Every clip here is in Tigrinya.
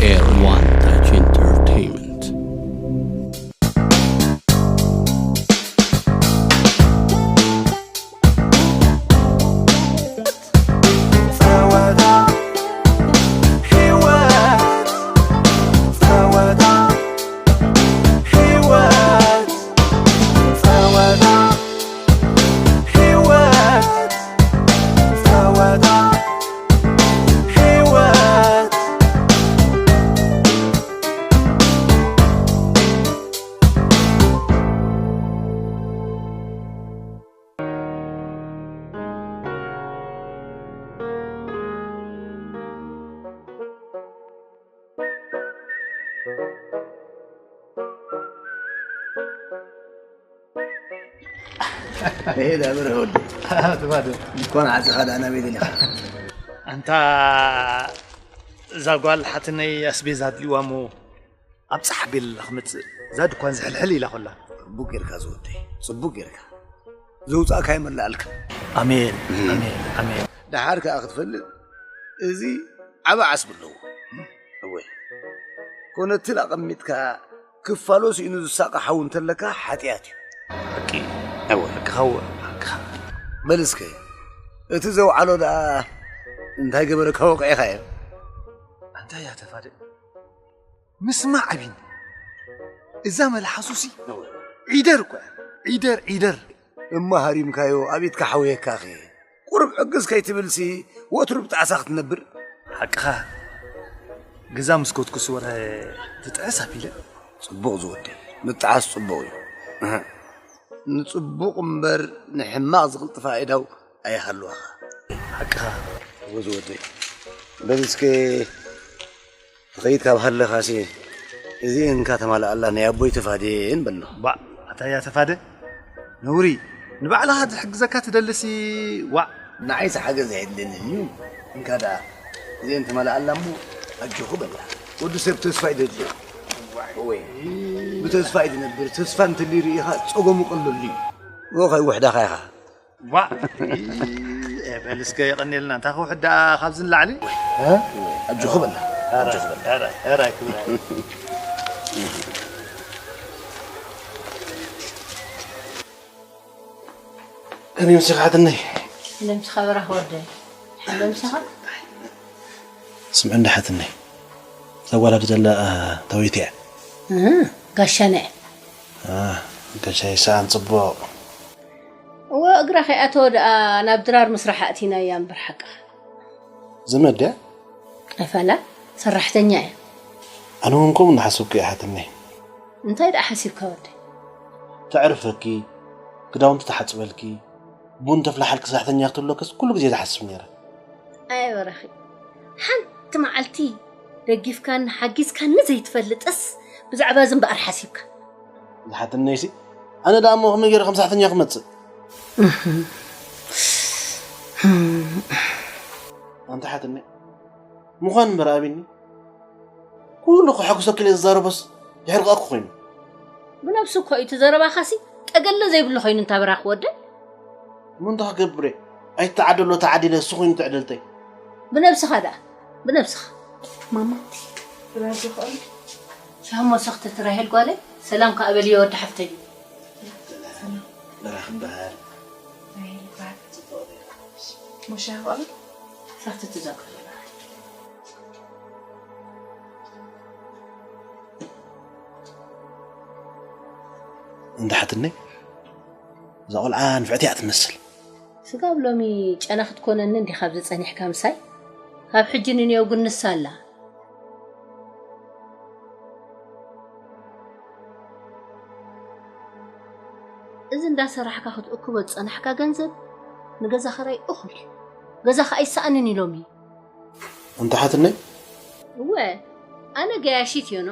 Air One Touch Entertainment. ይሄ ዳብር ወዲ ትባዶ እንኳን ዓፅኻ ዳና ቤት ኢኻ። ኣንታ እዛ ጓል ሓትነይ ኣስቤዛ ኣድልዋ እሞ ኣብ ፃሕ ቢል ክምፅእ እዛ ድኳን ዝሕልሕል ኢላ ኮላ። ጽቡቅ ጌርካ ዝወደይ፣ ጽቡቅ ጌርካ ዘውፃእካ ይመላእልካ። ኣሜን ኣሜን ኣሜን። ደሓር ከኣ ክትፈልጥ እዚ ዓቢ ዓስቢ ኣለዎ። እወ ኮነትል ኣቐሚጥካ ክፋሎ ስኢኑ ዝሳቐ ሓው እንተለካ ሓጢኣት እዩ። ሓቂ እወ ሓቅኻ እወ ሓቅኻ። በል እስከ እቲ ዘውዓሎ ደኣ እንታይ ገበረካ ወቂዕኻዮ? እንታይ እያ ተፋደ ምስማዕ ኣቢኒ እዛ መልሓሱሲ ዒደር እኮ እያ። ዒደር ዒደር እማ ሃሪምካዮ ኣብ ኢድካ ሓውየካ ኸ ቁሩብ ዕግስ ከይትብልሲ ወትሩ ብጣዕሳ ክትነብር። ሓቅኻ ገዛ ምስ ኮትኩስ ወረ ትጥዕስ ኣቢለ። ጽቡቕ ዝወደይ ምጥዓስ ጽቡቕ እዩ። እህ። ንጽቡቕ እምበር ንሕማቕ ዝቕልጥፋ ኣእዳው ኣይሃልዋኻ። ሓቅኻ እወ ዝወደይ በል እስከ ትኸይድ ካብ ሃለኻሲ እዚ እንካ ተማልኣላ ናይ ኣቦይ ተፋዴን በሎ። ባእ ኣታያ ተፋደ ነውሪ ንባዕልኻ ዝሕግዘካ ትደልሲ ዋእ። ንዓይስ ሓገዝ ኣየድልየንን እዩ። እንካ ደኣ እዚአን ተማልኣላ እሞ ኣጆኹ በላ። ወዲ ሰብ ተስፋ እዩ ዘድልዮ። እወ ብተስፋ እዩ ዝነብር። ተስፋ እንተልዩ ርኢኻ ጸገሙ ቀለሉ እዩ። እወ ከይውሕዳኻ ኢኻ። ዋእ በል እስከ የቐንየልና እንታ ክውሕድ ደኣ ካብዚ ንላዕሊ። ኣጆኹ በላ። ኣጆኹ በላ። ሕራይ ክብራ ከመይ ምስልካ ሓትነይ? ለምስኻ በራኽ ወደይ ለምስኻ ስምዒ እንዳ ሓትነይ እዛ ጓል ኣብዚ ዘላ ተወይቲ እያ። ጋሻና እያ። ጋሻይ ሰኣን ፅቡቕ። እወ እግራ ከይኣተወ ደኣ ናብ ድራር ምስራሕ ኣእቲናያ እምበር ሓቅኻ። ዘመድ ድያ? ቀፈላ ሰራሕተኛ እያ። ኣነ እውን ከምኡ እናሓሰብኩ እየ ሓትነይ። እንታይ ደኣ ሓሲብካ ወደይ? ተዕርፈኪ፣ ክዳውንቲ ትሓፅበልኪ፣ ቡን ተፍልሓልኪ ሰራሕተኛ ክትህልወክስ ኩሉ ግዜ ዝሓስብ ነይረ። ኣየ በራኺ፣ ሓንቲ መዓልቲ ደጊፍካኒ ሓጊዝካኒ ዘይትፈልጥስ ብዛዕባ እዚ እምበኣር ሓሲብካ። ዝሓትነይሲ ኣነ ደኣ እሞ ከመይ ገይረ ከም ሰራሕተኛ ክመፅእ? ኣንቲ ሓትነይ ምዃን እምበር ኣቢኒ ኩሉ ከሐጉሰኪ ኢለ ዝዛረቦስ የሕርቐኪ ኮይኑ። ብነብሱ እኮ እዩ እቲ ዘረባኻሲ ጠገለ ዘይብሉ ኮይኑ እንታ በራኽ ወደይ። እሞ እንታይ ክገብር እየ? ኣይተዓደሎ ተዓዲለ እሱ ኮይኑ ትዕድልተይ። ብነብስኻ ደኣ ብነብስኻ። ማማ ራዚ ኾን ሻሞ ሰኽተት ራሄል ጓለይ ሰላም ከኣ በልዮ ወዲ ሓፍተይ። በራኽ በሃል ራሄል በሃል። ሞሻ ኾን ሰኽተት ዘቅርብ እንዳ ሓትነይ እዛ ቆልዓ ንፍዕቲ እያ ትመስል። ስጋብ ሎሚ ጨና ክትኮነኒ እንዲኻ ኣብዚ ጸኒሕካ ምሳይ? ካብ ሕጂ ንንየው ግን ንሳ ኣላ። እዚ እንዳሰራሕካ ክትእክቦ ዝጸናሕካ ገንዘብ ንገዛ ኸራይ እኹል እዩ። ገዛኻ ኣይሰኣንን እዩ ሎሚ። ኣንታ ሓትነይ? እወ፣ ኣነ ገያሺት እየ ኖ።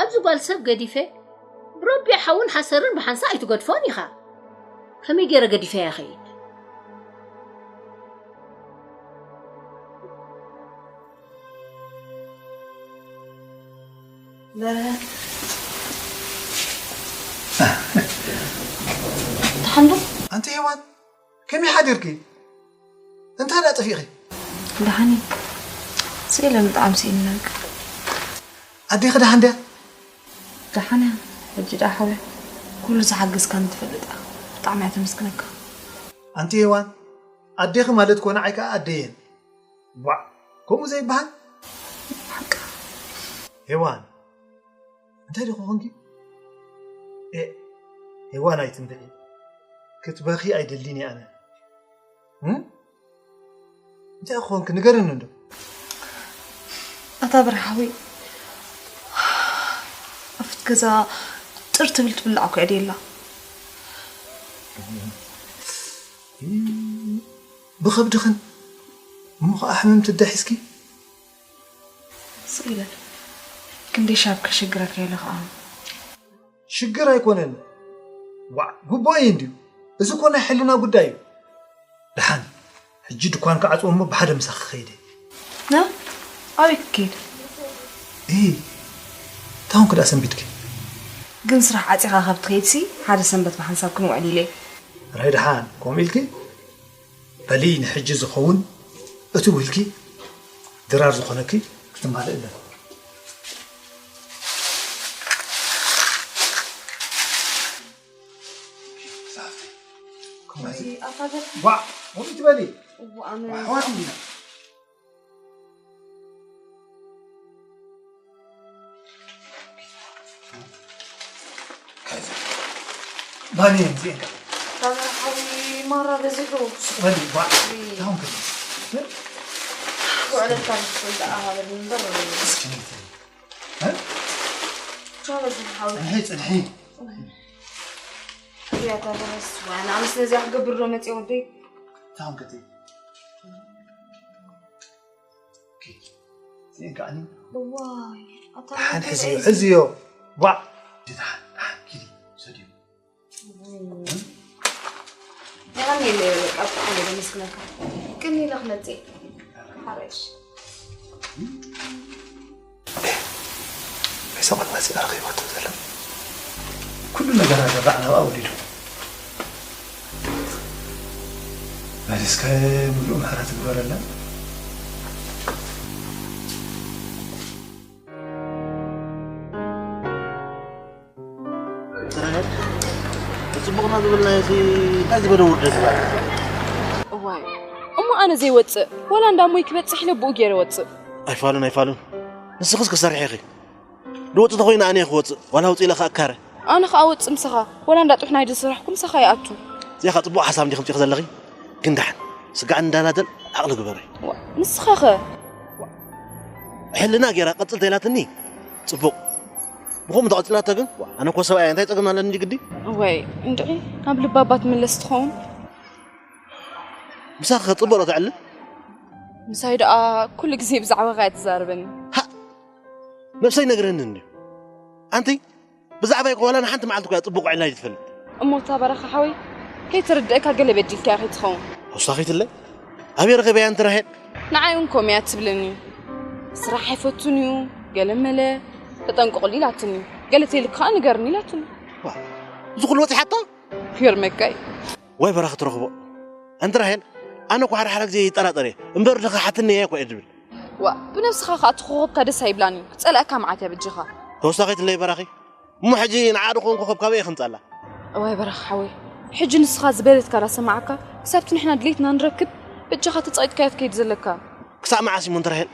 ኣብዚ ጓል ሰብ ገዲፈ፣ ብረቢዕ ሓውን ሓሰርን ብሓንሳእ ኣይትገድፎን ኢኻ። ከመይ ገይረ ገዲፈያ ይኸይድ? ደሓን ዶ? ኣንቲ ሄዋን፣ ከመይ ሓዲርኪ? እንታይ ደኣ ጠፊእኺ? ደሓን እየ። ስኢለ ብጣዕሚ ስኢነ በቃ። ኣዴኺ ደሓን ድያ? ደሓን እያ። ሕጂ ደኣ ሓውያ ኩሉ ዝሓገዝካኒ ትፈልጥ ኢኻ። ብጣዕሚ እያ ተመስግነካ። ኣንቲ ሄዋን፣ ኣዴኺ ማለት ኮነ ዓይካ ኣደየን። ዋዕ፣ ከምኡ ዘይበሃል? ሓቂ ሄዋን፣ እንታይ ዲኹ ኾንኪ? ኤ፣ ሄዋን ኣይትንብዒ። ክትበኺ ኣይደሊን እየ ኣነ። እም? እንታይ ኾንክ ንገርኒ እንዶ። ኣታ ብርሃዊ ኣብቲ ገዛ ጥር ትብል ትብላዕ እኮ ዕድ የላ። ብኸብድኽን እሞ ኸዓ ሕምም ትዳሒስኪ። ስቕ ኢለን ክንደይ ሻብ ከሸግረካ ኢለ ኸዓ ሽግር ኣይኮነን። ዋዕ፣ ጉቦ እዩ እንድዩ። እዚ እኮ ናይ ሕልና ጉዳይ እዩ። ደሓን ሕጂ ድኳን ክዓፅዎ እሞ ብሓደ ምሳኺ ኸይደ። ና ኣበይ ክከይድ? እይ፣ ታውን ክዳ ሰንቢድኪ። ግን ስራሕ ዓፂኻ ካብ ትኸይድሲ ሓደ ሰንበት ብሓንሳብ ክንውዕል ኢለ። ራይ ደሓን ከምኡ ኢልኪ በሊ ንሕጂ ዝኸውን እቲ ውህልኪ ድራር ዝኾነኪ ክትማልእ እለ። ዋ፣ ወዲ ትበሊ ኣሕዋት ኢና። ባኒ እዚአን ተመርሓዊ ማራ በዚሑ በሊ ዋ ታውን ከ ውዕለልካ ንክፍል ደኣ ሃበል እምበር እስኪ ነይተ ቻ በዚሑ ሓዊ ጽንሒ ጽንሒ እዚኣ ታደረስ ዋና ምስ ነዚኣ ክገብር ዶ መፅእ ወደይ ታውን ከ እዚአን ከዓኒ ዋይ ኣታ ሓን ሕዝዮ ሕዝዮ ዋዕ ድሓን ሓን ኪዲ ሰድዮ የቐኒ የለ በቃ ብጣዕሚ እየ ዘመስግነካ ቅኒ ኢለ ክመፅእ ሓረሽ ሒሳቕ መፂኣ ረኺባቶ ዘላ ኩሉ ነገራ ዘራዕ ናብኣ ወሊዱ መሊስካ ምሉእ ምሕረት ግበረላ ጽቡቕና ዝብልናዮ ሲ እንታይ ዝበለ ውርደት ይባል እዋይ እሞ ኣነ ዘይወፅእ ወላ እንዳሞይ ክበፅሕ ኢለ ብኡ ገይረ ወፅእ ኣይፋሉን ኣይፋሉን ንስኽስ ክሰርሕ ኢኺ ድወፅ ተኾይነ ኣነ ክወፅእ ዋላ ውፅእ ኢለ ክኣካረ ኣነ ከዓ ወፅእ ምሳኻ ወላ እንዳጡሕ ናይ ዝስራሕኩ ምሳኻ ይኣቱ እዚኣ ከዓ ፅቡቕ ሓሳብ እንዲኹም ፂኺ ዘለኺ ግን ደሓን ስጋዕ እንዳላደል ዓቕሊ ግበሪ ንስኻኸ ሕልና ገይራ ቀፅል ተይላትኒ ፅቡቕ ብኸምኡ ተቐፂላቶ ግን ኣነ እኮ ሰብኣያ እንታይ ፀገም ኣለኒ ግዲ ወይ እንድዒ ናብ ልባባ ትምለስ ትኸውን ምሳኺ ከ ፅቡቕ ዶ ተዕልል ምሳይ ደኣ ኩሉ ግዜ ብዛዕባኻ እያ ትዛረበኒ ነብሰይ ነግረኒ እንድዩ ኣንቲ ብዛዕባይ እኮ ዋላ ንሓንቲ መዓልቲ እኮ እያ ፅቡቕ ውዒላ ኣይትፈልጥ እሞ እታ በረኻ ሓወይ ከይትርድእካ ገለ በዲልካያ ከይትኸውን ተወሳኺትለይ ኣበይ ረኺበያ ኣንቲ ራሄል ንዓይ እውን ከምኡ እያ ትብለኒ ስራሕ ኣይፈቱን እዩ ገለ መለ ተጠንቀቑሉ ኢላትኒ ገለ ተይልካ ንገርኒ ኢላትኒ እዚ ኩሉ ወፂሓቶ ይገርመካ እዩ ወይ በረኻ ትረኽቦ ኣንቲ ራሄል ኣነ እኮ ሓደ ሓደ ግዜ ይጠራጠር እየ እምበር ድኻ ሓትኒ እየ እኮ እየ ዝብል ዋ ብነብስኻ ከዓ እቲ ኮኸብካ ደስ ኣይብላን እዩ ክፀልአካ መዓት እያ በጃኻ ተወሳኺትለይ በራኺ እሞ ሕጂ ንዓ ዶ ኮንኩ ኮብ ካበይ ከምጻላ? እዋይ በራኺ ሓወይ፣ ሕጂ ንስኻ ዝበለትካ ዳሰማዕካ ክሳብቲ ንሕና ድሌትና ንረክብ በጃኻ ተጻይጥካያ ትከይድ ዘለካ። ክሳብ መዓስ እሞ እንተ ራሄል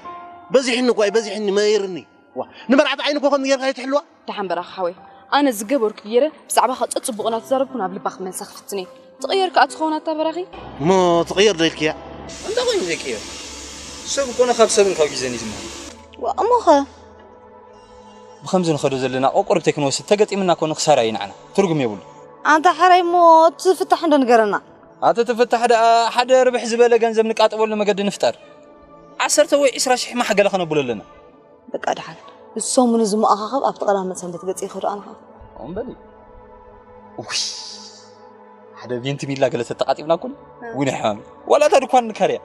በዚሕኒ እኳ እዩ በዚሕኒ መሪርኒ። ዋ ንመርዓት ዓይኒ እኮ ከምዚ ጌርካ ኣይትሕልዋ። ደሓን በራኺ ሓወይ፣ ኣነ ዝገበርኩ ገይረ ብዛዕባኻ ጸጽቡቕ እናተዛረብኩ ናብ ልባ ክመልሳ ክፍትን እየ። ትቕየር ከኣ ትኸውን ኣታ በራኺ። እሞ ትቕየር ዶ ኢልክያ? እንታይ ኮይኑ ዘይቅየር? ሰብ እኮ ካብ ሰብን ካብ ግዜን እዩ ዝመሃር። ዋ እሞኸ? ብኸምዚ ንኸዶ ዘለና ቆቆርብተይ ክንወስድ ተገጢምና እኮ ንኽሳራ እዩ ንዓና ትርጉም የብሉ። ኣንታ ሕራይ እሞ እቲ ፍታሕ እንዶ ንገረና። ኣቲ እቲ ፍታሕ ደኣ ሓደ ርብሕ ዝበለ ገንዘብ ንቃጠበሉ መገዲ ንፍጠር። ዓሰርተ ወይ ዕስራ ሽሕ ማሕ ገለ ኸነብሎ ኣለና። በቃ ደሓን እሶም ንዝመኣኻኸብ ኣብቲ ቀዳመ ሰንበት ገጽ ይኸዱ ኣንኻ። እምበሊ ውይ ሓደ ቪንቲ ሚላ ገለ ተተቃጢብና ኩሉ ዊነ ሕማም ዋላ እታ ድኳን ንካርያ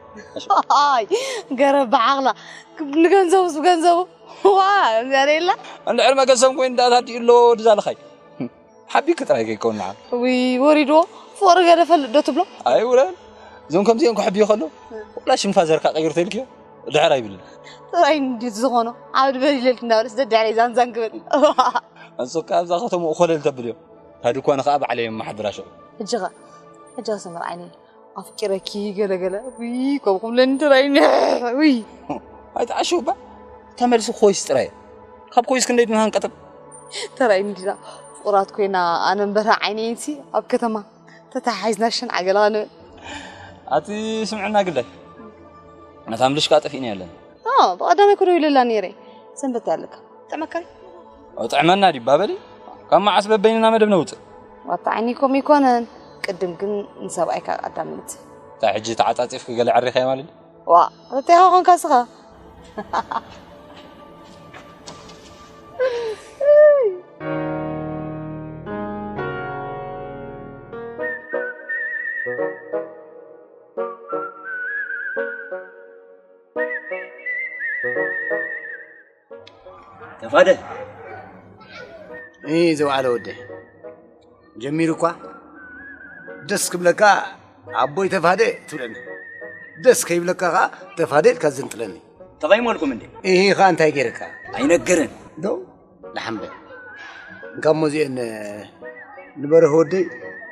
ኣይ ገረ ብዓቕላ ንገንዘቡስ ብገንዘቡ ዋ ዘሬላ እንድሕር መገሰም ኮይኑ እንዳታዲኡ ኣሎ ድዛልኻይ ሓቢክ ጥራይ ከይከውን ንዓ ዊ ወሪድዎ ፍቕሪ ገለ ፈልጥ ዶ ትብሎ ኣይ ውረድ እዞም ከምዚኦም ክሕብዮ ከሎ ወላ ሽም ፋዘርካ ቀይር ተልክዮ ድሕር ኣይብልን ጥራይ እንዲ ዝኾኖ ዓብዲ በሊለልክ እንዳበለስ ደድሕረይ ዛንዛን ክብል። እሱ ካብ እዛ ከተማ ኮለል ተብል እዮም። ታድኳ ንኸኣ ባዕለይ የመሓድራ ሽዑ። ሕጂ ኸ ሕጂ ኸ ስምር ዓይነይ ኣፍቂረኪ ገለገለ ውይ ከምኹም ለኒ ተራይ ውይ ኣይትዓሽው እባ ተመልሲ ኮይስ ጥራይ ካብ ኮይስ ክንደይ ድንሃን ቀጥም ተራይ እንዲና ፍቁራት ኮይና ኣነ እምበራ ዓይነይንሲ ኣብ ከተማ ተተሓሒዝና ሽን ዓገላ ንብል ኣቲ ስምዕና ግዳይ ነታ ምልሽ ከዓ ጠፊእና ያለን ብቐዳማይ ክደው ኢለላ ነይረ ሰንበት ኣለካ ጥዕመካ ጥዕመና ዲባ በሊ ካብ መዓስ በበይንና መደብ ነውፅእ ዋታ ዓይኒ ከምኡ ይኮነን ቅድም ግን ንሰብኣይካ ኣዳምፅ እታ ሕጂ ተዓፃፂፍኪ ገለ ዓሪኻዮ ማለት ዋ እንታይ ኾንካ ስኻ ተፋደ እ ዘውዓለ ወደ ጀሚሩ እኳ ደስ ክብለካ ኣቦይ ተፋደ ትብለኒ ደስ ከይብለካ ከዓ ተፋደ ኢልካ ዘንጥለኒ ተቐይሞልኩም እንዴ ይሄ ከዓ እንታይ ገይርካ ኣይነግርን ዶ ላሓምበ እንካሞ እዚአን ንበረህ ወደይ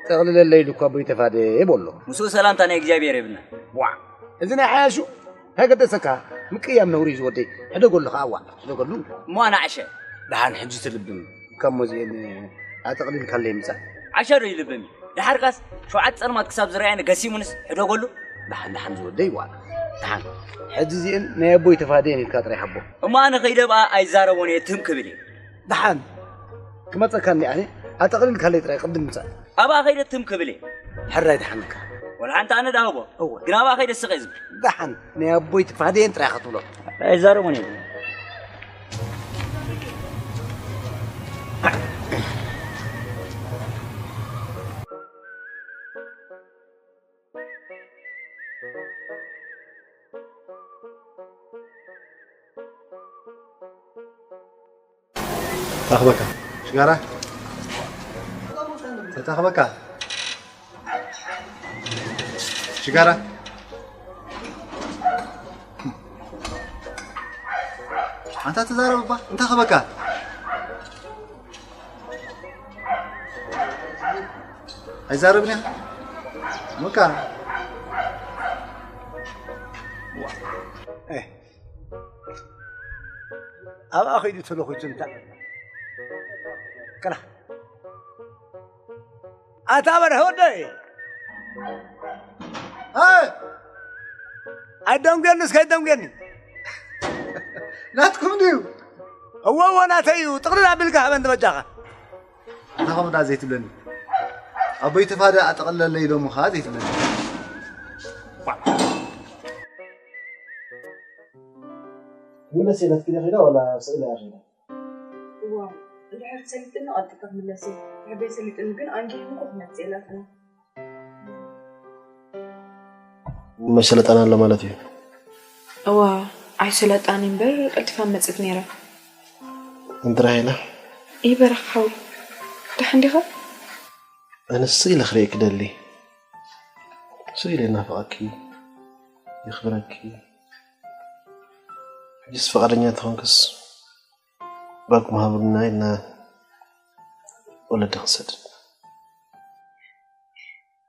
ጠቕልለለይ ኢሉ እኳ ኣቦይ ተፋደ ይበሎ ምስኡ ሰላምታ ናይ እግዚኣብሔር የብልና ዋ እዚ ናይ ሓያሹ እንታይ ገደሰካ ምቅያም ነውሪ እዩ ዝወደይ ሕደጎ ኣለኻ ኣዋ ሕደጎሉ እሞ ኣነ ዓሸ ደሓን ሕጂ ትልብም ከም ሞዚኤን ኣጠቕሊልካለይ ምጻእ ዓሸ ዶ ይልብም እዩ ደሓርካስ ሸውዓተ ጸልማት ክሳብ ዝረኣየኒ ገሲሙንስ ሕደጎሉ ደሓን ደሓን ዝወደይ ዋ ደሓን ሕጂ እዚአን ናይ ኣቦይ ተፋደየን ኢልካ ጥራይ ሓቦ እሞ ኣነ ከይደ ብኣ ኣይዛረቦን እየ ትም ክብል እየ ደሓን ክመጸካ እኒኣነ ኣጠቕሊልካለይ ጥራይ ቅድም ምጻእ ኣብኣ ከይደ ትም ክብል እየ ሕራይ ደሓንካ ወላ ሓንቲ ኣነ ዳህቦ እወ ግን ኣብኣ ከይደ ስቕ እየ ዝብል ደሓን ናይ ኣቦይ ትፋደየን ጥራይ ኢኻ ትብሎ ኣይዛረቦን እየ ታኽበካ ሽጋራ ታኽበካ ሽጋራ ኣንታ ተዛረብ እባ እንታይ ክበካ ኣይዛረብን እያ በቃ ኣብኣ ከይዱ ተለኺቱ እንታ ቅራ ኣታ በርሀ ወደይ ኣይደንገኒ እስከ ኣይደንገኒ ናትኩም ድዩ እወ እወ ናተይ እዩ ጥቕልል ኣቢልካ ሃበን በጃኻ ኣታ ከምኡ ዳ ዘይትብለኒ ኣቦይ ተፋደ ኣጠቕለለይ ኢሎምኻ ዘይትብለኒ መለስ ኢለት ክደ ኺዳ ወላ ስእለ ኣኺዳ እዋ እንድሕር ሰሊጥኒ ቀልጢፈ ክምለስ እየ እንድሕር ዘይሰሊጥኒ ግን ኣንጊህኒ ኮፍ መፅእ ኢላትኒ መሰለጠና ኣሎ ማለት እዩ እዋ ኣይሰለጣኒ እምበር ቀልጢፋ መፅት ነይረ እንድራሄላ ይበረኽ ሓወይ ደሓን ዲኻ ኣነስ ኢለ ክርእየኪ ደሊ ስኢለ ናፍቐኪ የኽብረኪ ሕጂስ ፍቓደኛ ተኾንክስ ጓልኩም ሃቡና ኢልና ወለዲ ክንሰድድ ኢና።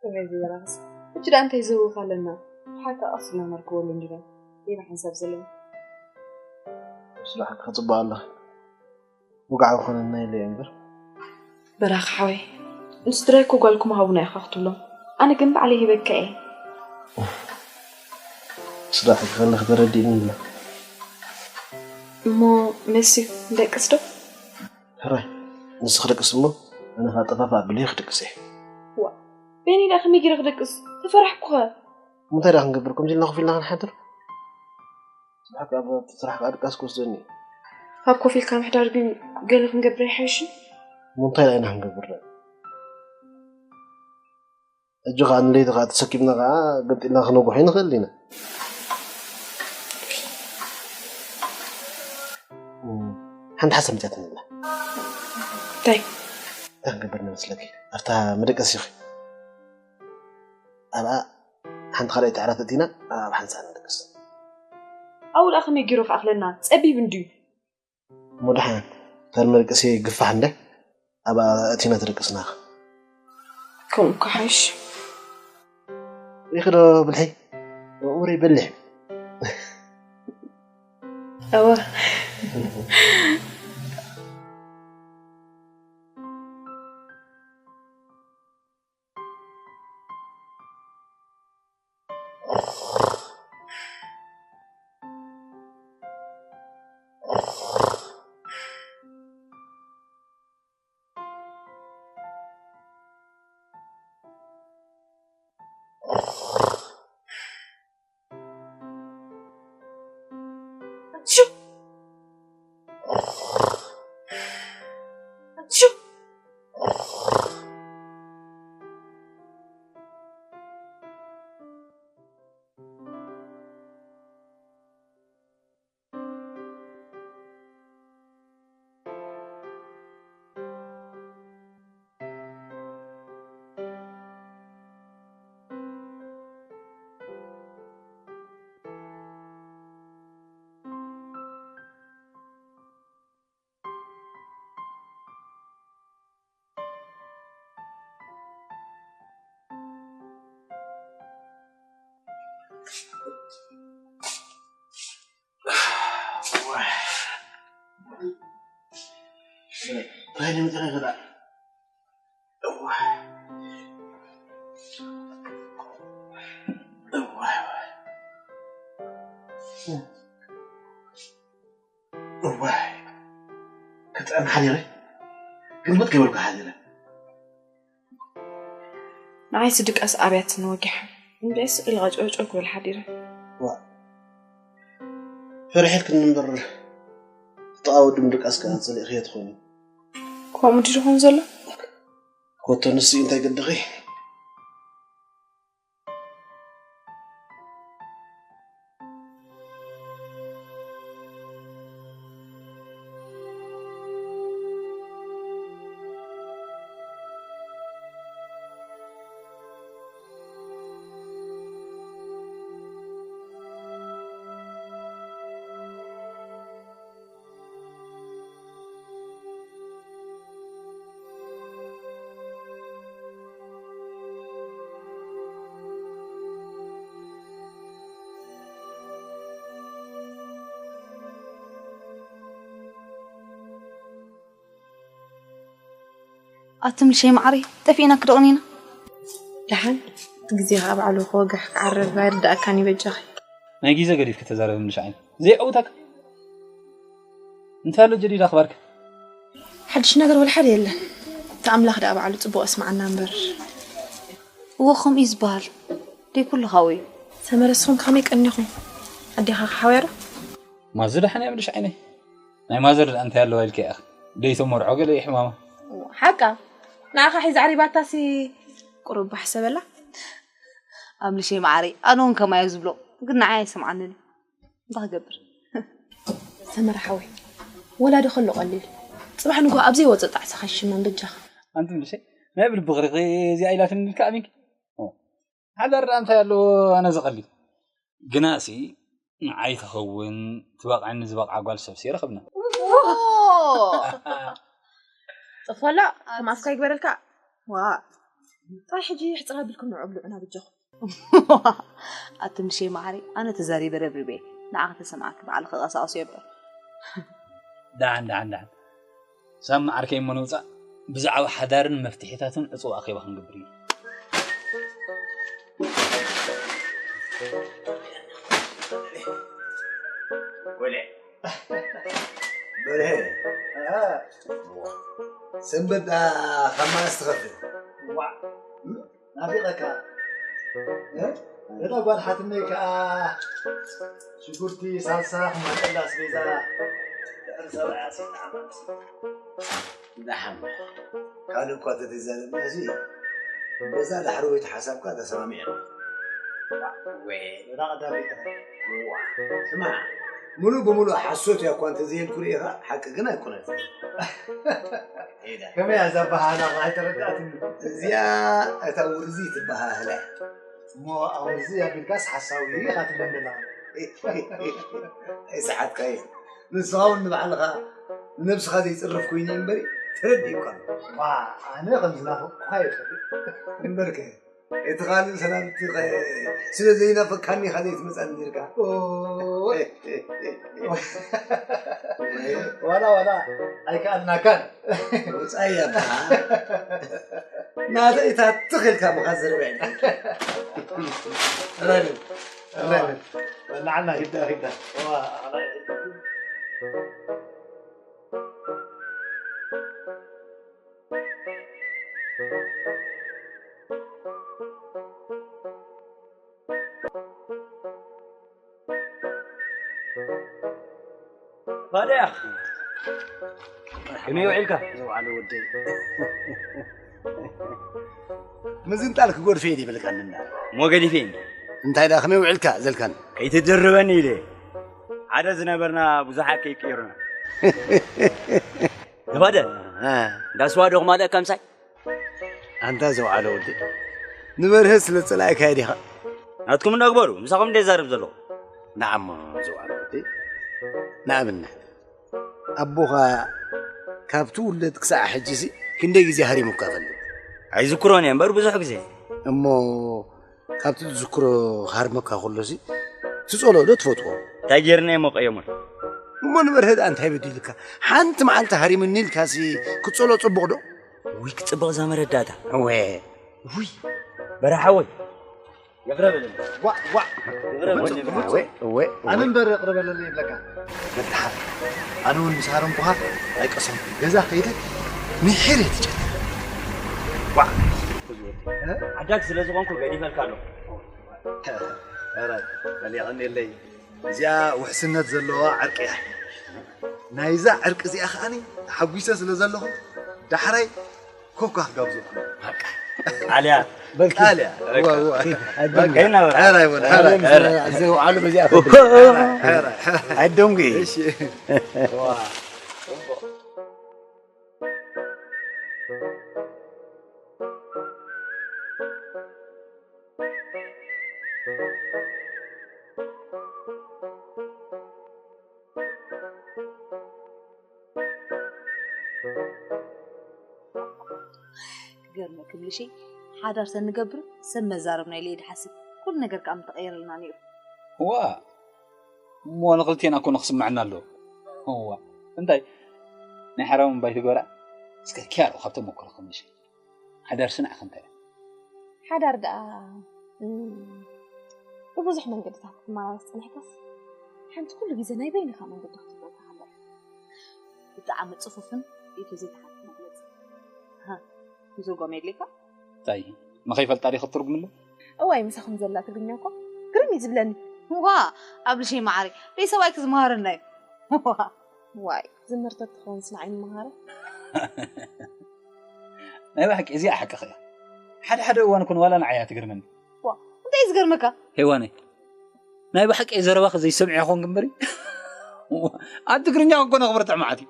ከመይ ዝበራኽስ ሕጂ ደኣ እንታይ ዝህውኽ ኣለና ሓታ ቀስና ነርክበሉ እንዲና ሌላ ሓንሳብ ዘለና ስራሕኪ ክፅብቕ ኣለኺ ውግዓ ክኾነና ኢለ እየ እምበር በራኺ ሓወይ ንስድራይ እኮ ጓልኩም ሃቡና ኢኻ ክትብሎም ኣነ ግን ባዕለይ ሂበካ እየ ስራሕኪ ከለኺ ተረዲእኒ ኢልና እሞ መሲ ንደቅስ ዶ ሕራይ ንስኺ ደቅሲ እሞ ኣነ ከዓ ጠፋፍ ኣቢለ ክድቅስ እየ ዋ በይነይ ደኣ ከመይ ገይረ ክደቅስ ተፈራሕኩኸ እንታይ ደኣ ክንገብር ከምዚ ኢልና ኮፍ ኢልና ክንሓድር ስራሕካ ኣብ ስራሕካ ድቃስ ክወስደኒ እዩ ካብ ኮፍ ኢልካ ምሕዳር ግን ገለ ክንገብር ኣይሓይሽን እሞ እንታይ ደኣ ኢና ክንገብር ደኣ ሕጂ ከዓ ንለይቲ ከዓ ተሰኪምና ከዓ ገምጢልና ክነጉሖ ይንኽእል ኢና ሓንቲ ሓሳብ መፅያትኒ ኣላ እንታይ እንታይ ክንገብር ንመስለኪ ኣብታ መደቀሲ ኢኺ ኣብኣ ሓንቲ ካልኣይቲ ዕራት እቲና ኣብ ሓንሳእ ንደቅስ ኣብኡ ደኣ ከመይ ገይሩ ክኣኽለና? ጸቢብ እንድዩ። እሞ ደሓን፣ እታ ንመደቀሲ ግፋሕ እንደ ኣብኣ ኣእቲና ተደቅስና። ከምኡ እኮ ሓይሽ። ሪኺ ዶ ብልሒ? ውረይ በሊሕ። እወ። እዋይ፣ ክጥዕም ሓዲረ፣ ግልብጥ ከይበልኩ ሓዲረ። ንዓይስ ድቃስ ኣብያትኒ ወጊሓ። እንድዒስ ኢልካ ጨውጨው ክብል ሓዲረ። ዋ፣ ፈሪሐልክኒ እምበር፣ እቲ ኣወዲ ምድቃስ ከኣ ጸሊእኽዮ ትኾኒ። ከምኡ ድዩ ዝኾን ዘሎ? ኮቶ ንሱ እንታይ ገድኺ? ኣቲ ምልሸይ ማዓረይ፣ ጠፊእና ክደቕኒና። ደሓን፣ እቲ ግዜ ኸኣ ባዕሉ ክወግሕ ክዓርር ኣይርድኣካን እዩ በጃኺ። ናይ ግዜ ገዲፍኪ ተዛረቢ ምልሽ ዓይኒ። ዘይዕውተካ። እንታይ ኣሎ ጀዲድ ኣኽባርኪ? ሓድሽ ነገር ወላ ሓደ የለን። እቲ ኣምላኽ ደኣ ባዕሉ ጽቡቕ እስማዓና እምበር። እወ፣ ከምኡ እዩ ዝበሃል። ደይ ኩሉ ካብኡ እዩ። ሰመረ፣ ንስኹም ከመይ ቀኒኹም? ኣዴኻ ክሓውያ ዶ? ማዚ ደሓን እያ ምልሽ ዓይነይ። ናይ ማዘር ደኣ እንታይ ኣለዋ ኢልኪ ኢኺ? ደይቶ መርዖ ገለ እዩ ሕማማ። ሓቃ። ንዓኻ ሒዛ ዓሪባታሲ ቁሩብ ባሕ ሰበላ። ኣምልሸይ መዓረይ፣ ኣነ እውን ከማይ ዝብሎ፣ ግን ንዓይ ኣይሰምዓንን። እንታይ ክገብር? ሰመረ ሓወይ፣ ወላዲ ከሎ ቀሊል። ጽባሕ ንግሆ ኣብ ዘይወጸ ጣዕሳ ከሽመን በጃኻ። ኣንቲ ምልሸይ፣ ናይ ብልቢ ክሪኺ እዚኣ ኢላትኒ ኢልካ ኣሚንኪ? ኦ፣ ሓዳር ደኣ እንታይ ኣለዎ ኣነ ዝቐልድ? ግናሲ ንዓይ ትኸውን ትበቕዐኒ ዝበቕዓ ጓል ሰብሲ ረኸብና። ጥፈላ፣ ከም ኣፍካ ይግበረልካ። ዋ፣ ጥራይ ሕጂ ሕጽር ኣቢልኩም ንዑ ብልዑና በጃኹም። ኣቲ ምልሸይ መዓረይ፣ ኣነ ተዛሪበ ረብሪበ፣ ንዓኺ ተሰምዓኪ ባዕልኺ ቀሳቕስዮ እምበር። ደሓን፣ ደሓን፣ ደሓን። ሳሚ ዓርከይ እሞ ንውጻእ፣ ብዛዕባ ሓዳርን መፍትሒታቱን ዕጹው ኣኼባ ክንገብር እዩ። ወለ። በርሄ። አ። ሰንበት ዳ ካብ ማእስ ትኸፍል? ዋ። ናፊቐካ። እ? እታ ጓል ሓትነይ ከኣ ሽጉርቲ፣ ሳልሳ፣ ክማንጠላ ኣስቤዛ ድሕሪ ሰብዓ ኣስቤዛ ዓመት። ደሓን። ካልእ እኳ ተተዛረብና እዚ ገዛ ዳሕረወይቲ ሓሳብካ ተሰማሚዕና። ወይ። እታ ቀዳመይቲ። ዋ። ስማዕ፣ ምሉእ ብምሉእ ሓሶት እያ እኳ እንተዘየልኩ ርኢኻ፣ ሓቂ ግን ኣይኮነትን። ሄዳ። ከመይ እያ እዛ ኣበሃህላ ኣይተረድኣትኒ። እዚኣ እታ ውርዚ ትበሃህላ እያ። እሞ ኣውርዚ ኣቢልካስ ሓሳዊ ኢኻ ትብለኒ ዘለኻ። ኣይሰሓትካዮ። ንስኻ እውን ንባዕልኻ ንነብስኻ ዘይጽርፍ ኮይኑ እምበሪ ተረዲኡካ ኣሎ። ዋ፣ ኣነ ከም ዝናፈቕኩኻ ይፈልጥ። እምበርከ፣ እቲ ካልእ ሰላምቲ ኸ ስለ ዘይናፈካኒ ኢኻ ዘይትመጻኒ ነርካ። ኦይ። ዋላ፣ ዋላ፣ ኣይከኣልናካን። ወጻኢ እያ እታ። ናተይ እታ ትኽ ኢልካ ምኻድ ዘርብዐኒ። ረብን፣ ረብን። በላዕና ኪዳ፣ ኪዳ። ዋ፣ ባድያ፣ ከመይ ውዒልካ? ዝውዓለ ወደይ። ምዝንጣል ክጎድፈ እየ ይብልካኒ እና። እሞ ገዲፈ እንዲ። እንታይ ደኣ ከመይ ውዒልካ ዘልካኒ? ከይትድርበኒ ኢለ። ሓደ ዝነበርና ብዙሓት ከይቅይሩና። ተባደ፣ እ። እንዳ ስዋ ዶ ክማልእ ከምሳይ? ኣንታ ዘውዓለ ወዲ፣ ንበርሀ ስለ ዝጸላእካዮ ዲኻ? ናትኩም እንዳግበሩ፣ ምሳኹም እንደ ዛርብ ዘለኹ። ንዓሞ ዘውዓለ ወዲ፣ ንኣብነት፣ ኣቦኻ ካብ ትውለድ ክሳዕ ሕጂሲ ክንደይ ግዜ ሃሪሙካ ፈልጥ? ኣይዝክሮን እየ እምበር ብዙሕ ግዜ። እሞ ካብቲ ትዝክሮ ክሃርመካ ከሎሲ ትጸልኦ ዶ ትፈትዎ? እንታይ ጌርና እሞ ቀየሙን? እሞ ንበርሀ ደኣ እንታይ በዲልካ? ሓንቲ መዓልቲ ሃሪሙኒ ኢልካሲ ክጸልኦ ጽቡቕ ዶ? ውይ፣ ክጽብቕ እዛ መረዳእታ። እወ። ውይ፣ በረሓ ወይ። ይቕረ በለኒ። ዋእ፣ ዋእ። ይቕረ በለኒ። እወ፣ እወ፣ እወ። ኣነ እምበር ይቕረ በለለይ ይብለካ። በደሓር። ኣነ እውን ምስ ሃረምኩኻ ኣይቀሰንኩን። ገዛ ከይደ ምሒር እየ ትጨነቕ። ዋእ። እ? ዓዳግ ስለ ዝኾንኩ ገዲፈልካ ኣለኹ። ኧረ፣ መሊቕኒ የለይ። እዚኣ ውሕስነት ዘለዋ ዕርቂ እያ። ናይዛ ዕርቂ እዚኣ ከኣኒ ተሓጒሰ ስለ ዘለኹ፣ ዳሕራይ ኮካ ክጋብዘኩም። በቃ። ጣልያ። በቃ። ጣልያ። በቃ። ዋ፣ ዋ። በቃ። ከይና በቃ። ሕራይ በል፣ ሕራይ፣ ሕራይ። ዘውዓሉ በዚኣ ኦሆ። ሕራይ፣ ሕራይ። ኣይደንጉ። እሺ። ዋ። ክገርመኪ ምልሸይ፣ ሓዳር ተንገብር ሰብ መዛረብና ኢለ እየ ድሓስብ። ኩሉ ነገር ከኣ ምተቐየረልና ነይሩ። እዋ፣ እሞ ንኽልቴና እኮ ንኽስምዐና ኣለዎ። እዋ፣ እንታይ ናይ ሓራም እምባይ ትገብራ? እስከ ኪያሮ ካብ ተመክሮኺ ምልሸይ። ሓዳር ስናዕ ከምታይ እያ? ሓዳር ደኣ፣ እም፣ ብብዙሕ መንገድታት ክትመላለስ ጸኒሕካስ፣ ሓንቲ ኩሉ ግዜ ናይ በይንኻ መንገዲ ክትህልወካ ከሎ። ብጣዕሚ ጽፉፍን ኢዱ ዘይተሓት መግለጺ። ሃ፣ ምዝርጓም የድልየካ? እንታይ? ንኸይፈልጣ ዲኺ ትትርጉምለይ? እዋይ፣ ምሳኹም ዘላ ትግርኛ እኮ ግርም እዩ ዝብለኒ። ዋ፣ ኣብልሸይ መዓረይ፣ ደይ ሰብኣይኪ ዝመሃረና እዩ። ዋ። ዋይ፣ ዝምርተት ትኸውን ስንዓይ መሃረ። ናይ ብሓቂ እዚኣ ሓቅኺ እያ። ሓደ ሓደ እዋን እኮ ንዋላ ንዓይ እያ ትገርመኒ። ዋ፣ እንታይ እዩ ዝገርመካ? ሄዋነይ፣ ናይ ብሓቂ ዘረባኺ ዘይሰምዕ ይኾን ግንበሪ? ኣብ ትግርኛ እኮ ነኽብር ጥዕማዓት እዩ።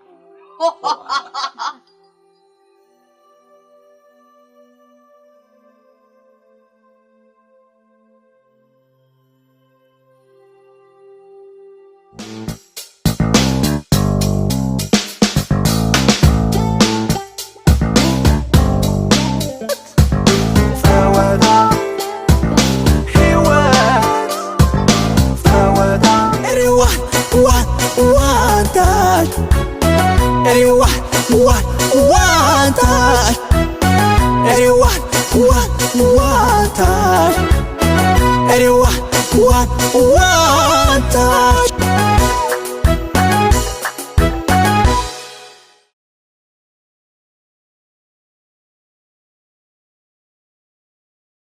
ጸወታ ህይወት፣ ጸወታ ሪዋን ዋን ዋንታሽ፣ ሪዋን ዋን ዋንታሽ፣ ሪዋን ዋን ዋንታሽ፣ ሪዋን ዋን ዋንታሽ።